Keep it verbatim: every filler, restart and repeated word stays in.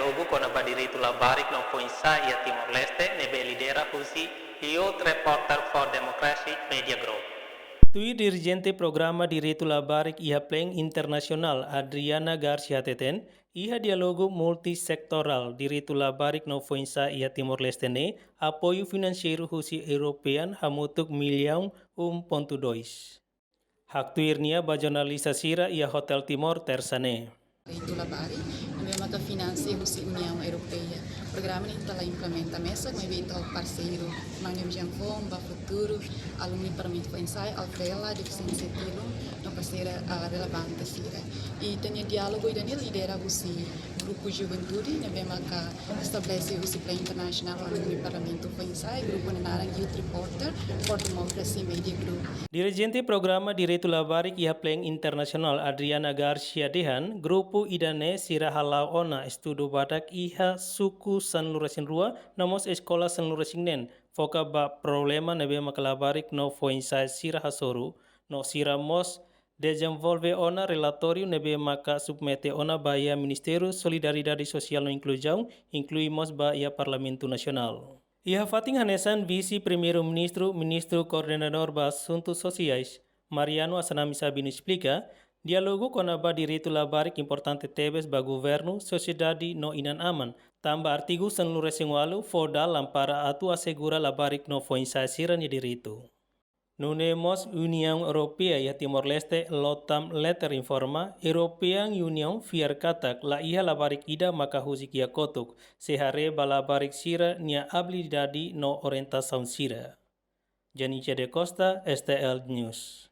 Diálogu kona-ba direitu labarik no foin-sa'e iha Timor-Leste ne'ebé lidera husi Youth Reporter for Democracy Media Group. Tuir dirijente programa direitu labarik iha plean internasionál, Adriana Garcia hateten, iha diálogu multisetorál direitu labarik no foin-sa'e iha Timor-Leste ne'e, apoiu finanseiru husi European hamutuk millaun um ponto dois. Haktuir nia ba jornalista sira iha Hotel Timor, Tersa ne'e. Direitu labarik, ne'ebé maka finansia husi Uniaun Europeia. Programa ne'e ita la implementa mesak, maibé ita ho parseiru, Magnum Janfon, Ba Futuru, Alumni Parlamentu Foin-sa'e, Alvela, Defisiénsia Tilun, no parseira, ah, relevante sira. I ita-nia diálogu ida-ne'e lidera husi grupu juventude, ne'ebé maka estabelese husi plean internasionál Alumni Parlamentu Foin-sa'e, grupu ne'e naran Youth Reporter for Democracy Media Group. Dirijente programa direitu labarik iha plean internasionál, Adriana Garcia dehan, grupu ida-ne'e sira hala'o ona estudu badak iha suku sanulu-resin-rua, no mós eskola sanulu-resin-neen, foka ba problema ne'ebé maka labarik no foin-sa'e sira hasoru, no sira mós dezenvolve ona relatóriu ne'ebé maka submete ona ba iha Ministériu Solidariedade Sosiál no Inkluzaun, inklui mós ba iha Parlamentu Nasionál. Iha fatin hanesan, Vise-Primeiru-Ministru, Ministru Koordenadór ba Asuntus Sosiais, Mariano Assanami Sabino esplika, diálogu kona-ba direitu labarik importante tebes ba governu, sosiedade no inan-aman, tanba artigu sanulu-resin-ualu fó dalan para atu asegura labarik no foin-sa'e sira-nia direitu. Nune'e mós Uniaun Europeia iha Timor-Leste, Lothar Lehter informa, European Union fiar katak la iha labarik ida maka husik iha kotuk, sei haree ba labarik sira-nia abilidade no orientasaun sira. Janice da Costa, S T L News.